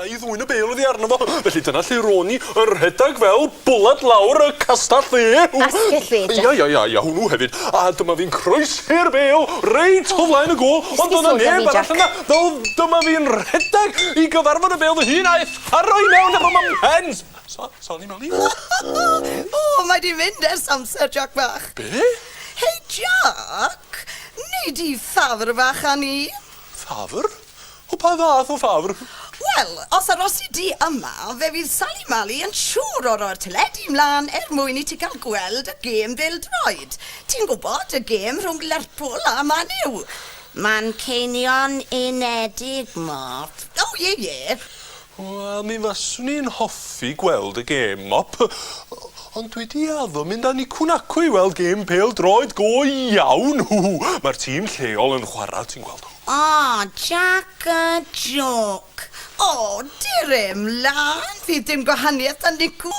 Ga i ddwyn y bêl oddi arno fo. Felly dyna lle ro'n i, yn rhedeg fel bwled lawr y castell dde. Asgell dde, Jack. Ia, ia, ia, ia, hwnnw hefyd. A dyma fi'n croesi'r bêl reit o flaen y gôl, ond doedd 'na neb arall yna. Fel dyma fi'n rhedeg i gyfarfod y bêl fy hun a'i tharo i mewn efo fy mhen. Sali Mali? O, mae 'di mynd ers amser, Jac bach. Be? Hei, Jac, wnei di ffafr fach â ni? Ffafr? O, pa fath o ffafr? Wel, os arosi di yma, fe fydd Sali Mali yn siŵr o roi'r teledu mlaen er mwyn i ti gael gweld y gêm bêl-droed. Ti'n gwybod, y gêm rhwng Lerpwl a Man U. Manceinion Unedig, Mop. O, ie, ie. Wel, mi faswn i'n hoffi gweld y gêm, Mop. Ond dwi 'di addo mynd â Nicw Nacw i weld gêm pêl-droed go iawn. Mae'r tîm lleol yn chwarae, ti'n gweld. O, Jac y jôc. O, dere mlaen, fydd dim gwahaniaeth 'da Nicw.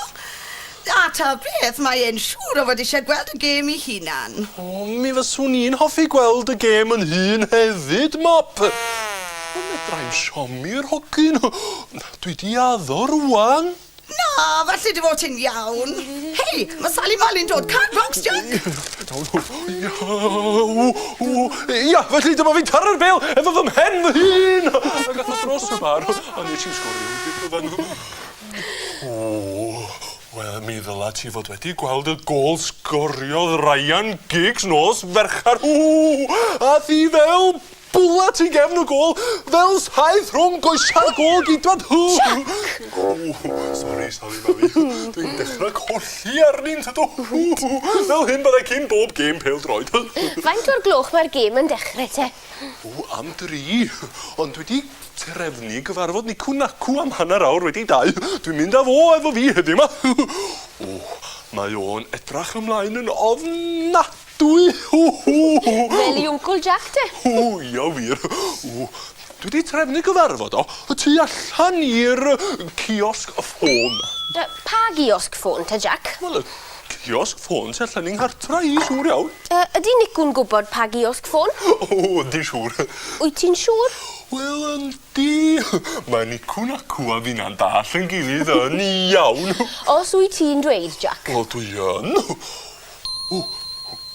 A ta beth, mae e'n siŵr o fod eisiau gweld y gêm ei hunan. O, mi fyswn i'n hoffi gweld y gêm yn hun hefyd, Mop. Ond fedrai'm siomi'r hogyn. Dwi 'di addo rŵan. Na, falle dy fod ti'n iawn. Hei, mae Sali Mali'n dod. Card box, Jac! Ia, felly dyma fi'n taro'r bêl efo fy mhen fy hun! A gath o dros y bar, a nes i'm sgorio. O, wel mi ddyla ti fod wedi gweld y gôl sgoriodd Ryan Giggs nos Fercher. Ww! Ath hi fel bwlat i gefn y gôl, fel saeth rhwng goesa'r gôl geidwad. Jac! O, sori, sori Mali. Dwi'n dechrau colli arni yn tydw. Fel hyn byddai cyn bob gêm pêl-droed. Faint o'r gloch mae'r gêm yn dechrau te? O, am dri. Ond dwi 'di trefnu gyfarfod Nicw Nacw am hanner awr wedi dau. Dwi'n mynd â fo efo fi heddiw 'ma. O, mae o'n edrach ymlaen yn ofnadwy. Fel i Wncwl Jac te. O, ia wir. O, dwi 'di trefnu gyfarfod o y tu allan i'r ciosg ffôn. Pa giosg ffôn te, Jac? Wel, y ciosg ffôn tu allan i nghartra i, siŵr iawn. Ydy Nicw'n gwybod pa giosg ffôn? O, yndi siŵr. Wyt ti'n siŵr? Wel, yndi. Mae Nicw Nacw a finna'n dallt yn gilydd yn iawn. Os wyt ti'n dweud, Jac. Wel, dwi yn. O,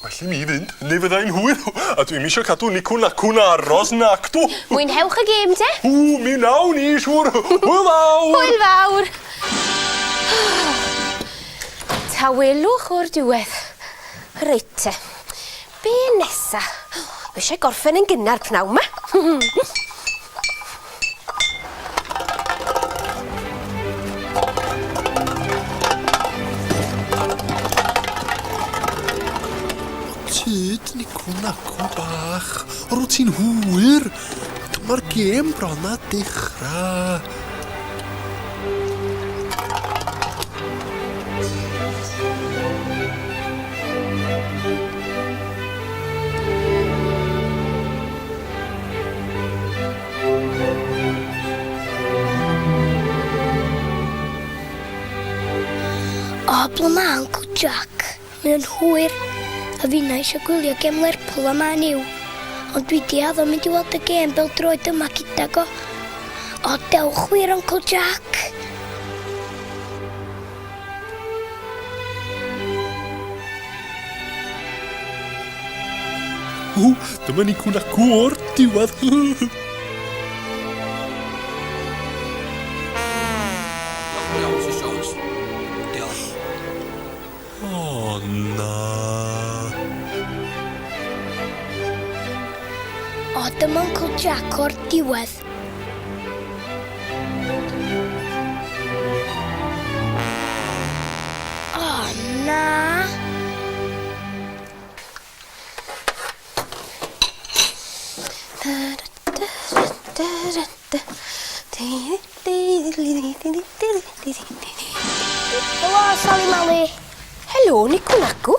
well i mi fynd, neu fydda i'n hwyr. A dwi'm eisiau cadw Nicw Nacw'n aros, nacdw. Mwynhewch y gêm te. O, mi wnawn ni, siŵr. Hwyl fawr! Hwyl fawr! Tawelwch o'r diwedd. Reit te. Be nesa? Mae eisiau gorffen yn gynnar pnawn 'ma. Tyd, Nicw Nacw bach, o'r wyt ti'n hwyr. Dyma'r gêm bron a dechrau. O, ble mae Uncle Jack? Mae o'n hwyr, a finna eisiau gwylio gem Lerpwl a Man U. Ond dwi di addo mynd i weld y gêm bêl-droed yma gydag o. O, dewch wir, Uncle Jack! O, dyma ni cwn acw o'r diwedd. Iawn, Mrs Jones. Diolch. O, na. O, dyma Uncle Jack o'r diwedd. O, na! Helo, Sali Mali. Helo, Nicw Nacw.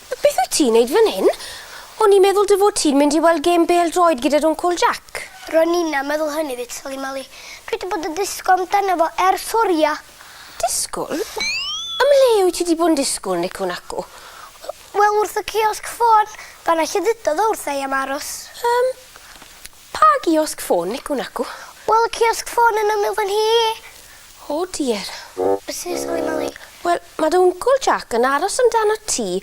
Beth wyt ti'n neud fan hyn? O'n i'n meddwl dy fod ti'n mynd i weld gêm bêl-droed gyda d'wncwl Jac. Ro'n inna'n meddwl hynny 'fyd, Sali Mali. Dwi 'di bod yn disgwl amdano fo ers oria. Disgwl? Ym mhle wyt ti 'di bod yn disgwl, Nicw Nacw? Wel, wrth y ciosg ffôn. Fan'na lle ddudodd o wrtha i am aros. Yym, pa giosg ffôn, Nicw Nacw? Wel, y ciosg ffôn yn ymyl fan hi. O diar. Be sy'n Sali Mali? Wel, mae dy wncwl Jac yn aros amdano ti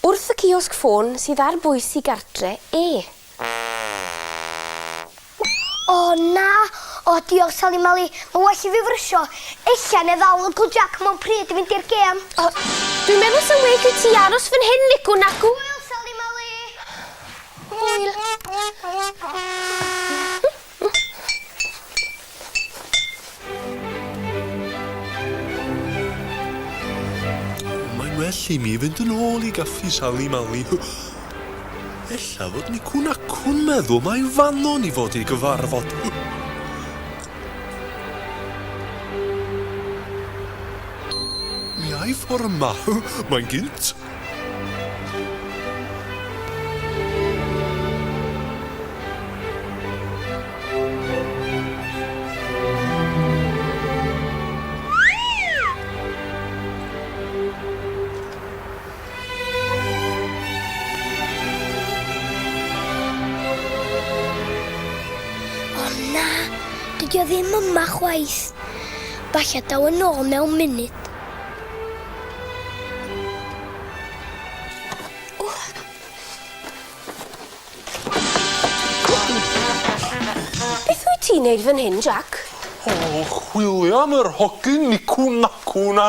wrth y ciosg ffôn sydd ar bwys i gartre e. O na! O diolch Sali Mali, mae well i fi frysio. Ella neu ddal Wncwl Jac mewn pryd i fynd i'r gêm. O, dwi'n meddwl sa'n well i ti aros fan hyn, Nicw Nacw. Hwyl Sali Mali! Hwyl. Mae'n well i mi fynd yn ôl i gaffi Sali Mali. Ella fod Nicw Nacw'n meddwl mai fanno ni fod i gyfarfod. Mi ai ffordd yma. Mae'n gynt. O na, dydy o ddim yma chwaith. Falle daw yn ôl mewn munud. Beth wyt ti'n neud fan hyn, Jack? O, chwilio am yr hogyn nicw nacw 'na.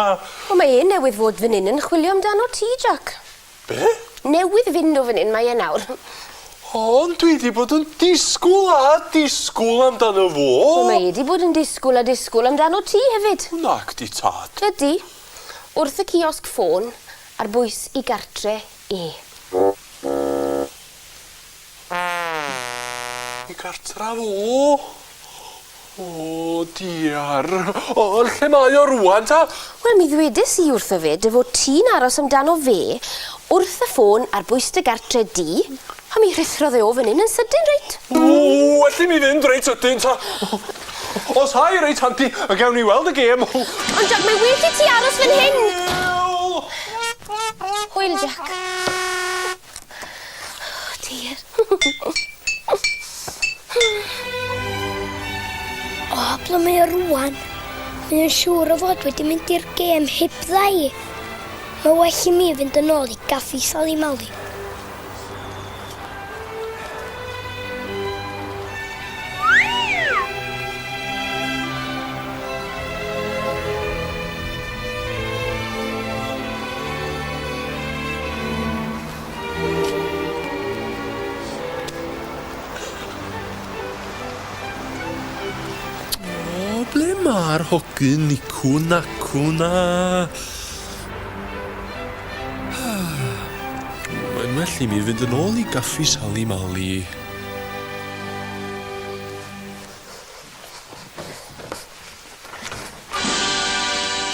Wel, mae e newydd fod fan hyn yn chwilio amdano ti, Jack. Be? Newydd fynd o fan hyn mae e nawr. Ond dwi 'di bod yn disgwyl a disgwyl amdano fo. Wel, mae e 'di bod yn disgwyl a disgwyl amdano ti hefyd. Nacdi tad. Ydi. Wrth y ciosg ffôn, ar bwys i gartre e. I gartra fo? O, diar. O, lle mae o rwan, ta? Wel, mi ddwedes i wrtho fe dy fod ti'n aros amdano fe wrth y ffôn ar bwys dy gartre di, a mi rhuthrodd e o fan hyn yn sydyn reit. O, well i mi fynd reit sydyn, ta. Os hai reit handi, a gewn ni weld y gêm. Ond Jack, mae well i ti aros fan hyn. Hwyl! Hwyl, Jack. Oh, dear. O, ble mae o rwan? Mae o'n siŵr o fod wedi mynd i'r gêm heb ddau. Mae well i mi fynd yn ôl i gaffi Sali Mali. O, ble mae'r hogyn nicw nacw na? Mae'n well i mi fynd yn ôl i gaffi Sali Mali.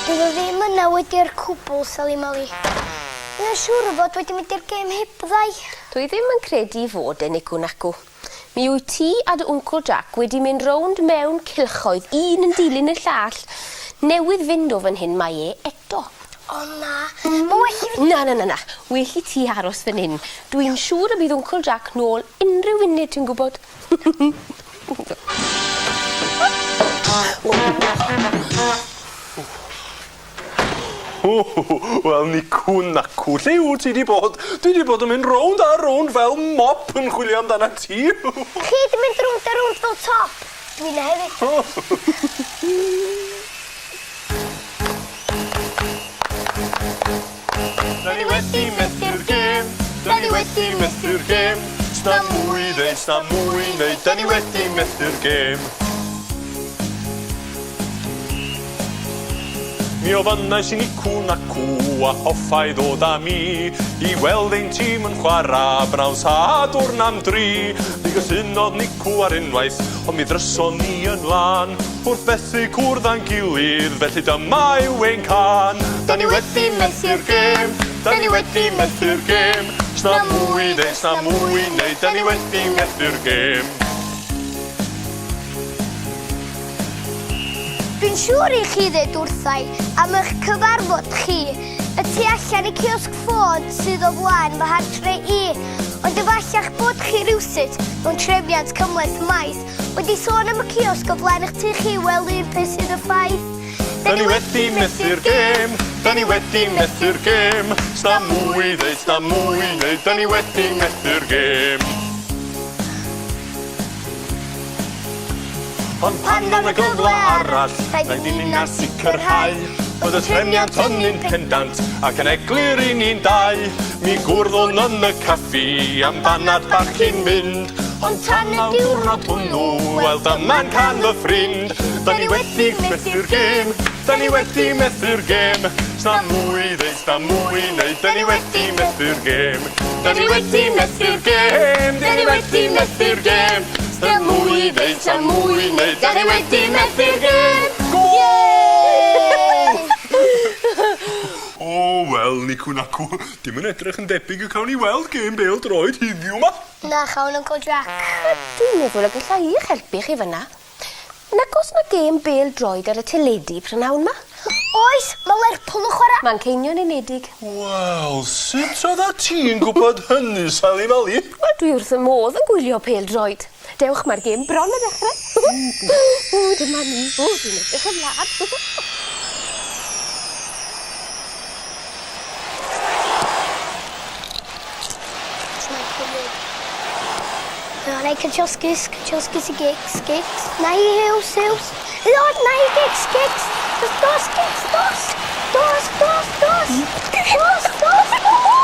Doedd o ddim yna wedi'r cwbl, Sali Mali. Mae o'n siŵr o fod wedi mynd i'r gêm hebddau. Dwi ddim yn credu fod e, Nicw Nacw. Mi wyt ti a dy Wncwl Jac wedi mynd rownd mewn cylchoedd, un yn dilyn y llall. Newydd fynd o fan hyn mae e eto. O na, mae well i fi... Na, na, na, na. Well i ti aros fan hyn. Dwi'n siŵr y bydd Wncwl Jac nôl unrhyw funud, ti'n gwybod. Wel, nicw nacw, lle wyt ti 'di bod? Dwi 'di bod yn mynd rownd a rownd fel mop yn chwilio amdanat ti. Chi 'di mynd rownd a rownd fel top. Dwi 'na hefyd. Da ni wedi methu'r gêm, da ni wedi methu'r gêm. Sna mwy ddeud, sna mwy neud, da ni wedi methu'r gêm. Mi ofynnais i Nicw Nacw a hoffai ddod â mi i weld ein tîm yn chwarae bnawn Sadwrn am dri. Mi gytunodd Nicw ar unwaith, ond mi ddryson ni yn lân wrth fethu cwrdd â'n gilydd, felly dyma yw ein cân. Da ni wedi methu'r gêm, da ni wedi methu'r gêm. Sna mwy ddeud, sna mwy neud, da ni wedi methu'r gêm. Dwi'n Dwi'n siŵr i chi ddeud wrtha i am eich cyfarfod chi y tu allan i ciosg ffôn sydd o flaen fy nghartre i, ond efalla'ch bod chi rywsut, mewn trefniant cymhleth maith, wedi sôn am y ciosg o flaen eich tŷ chi, wel un peth sydd yn ffaith. Da ni wedi methu'r gêm, da ni wedi methu'r gêm, sna mwy i ddeud, sna mwy i wneud, da ni wedi methu'r gêm. Ond pan ddaw 'na gyfle arall, rhaid i ninna sicrhau bod y trefniant hynny'n pendant ac yn eglur i ni'n dau. Mi gwrddwn yn y caffi am banad bach cyn mynd. Ond tan y diwrnod hwnnw, wel dyma'n can fy ffrind. Da ni wedi methu'r gêm, da ni wedi methu'r gêm. Sna mwy i ddeud, sna mwy i wneud, da ni wedi methu'r gêm. Da ni wedi methu'r gêm, da ni wedi methu'r gêm. Sdim mwy i ddeud, sdim mwy i wneud, da ni wedi methu'r gêm. Gôl! O, wel, Nicw Nacw, dim yn edrych yn debyg y cawn ni weld gêm bêl-droed heddiw 'ma. Na chawn, Uncle Jack. Dwi'n meddwl y galla i eich helpu chi fynna. Nag oes 'na gêm bêl-droed ar y teledu prynhawn 'ma? Oes, mae Lerpwl yn chwarae. Manceinion Unedig. Wel, sut oeddat ti'n gwybod hynny, Sali Mali? Wel, dwi wrth fy modd yn gwylio pêl-droed. Dewch, mae'r gêm bron a dechrau. O, dyma ni. O, dwi'n edrych ymlaen. Na i Kanchelskis, Kanchelskis i Giggs, Giggs. Na i Hughes, Hughes. O, na i Giggs, Giggs. Dos, dos, Giggs, dos. Dos, dos, dos. Dos, dos, dos.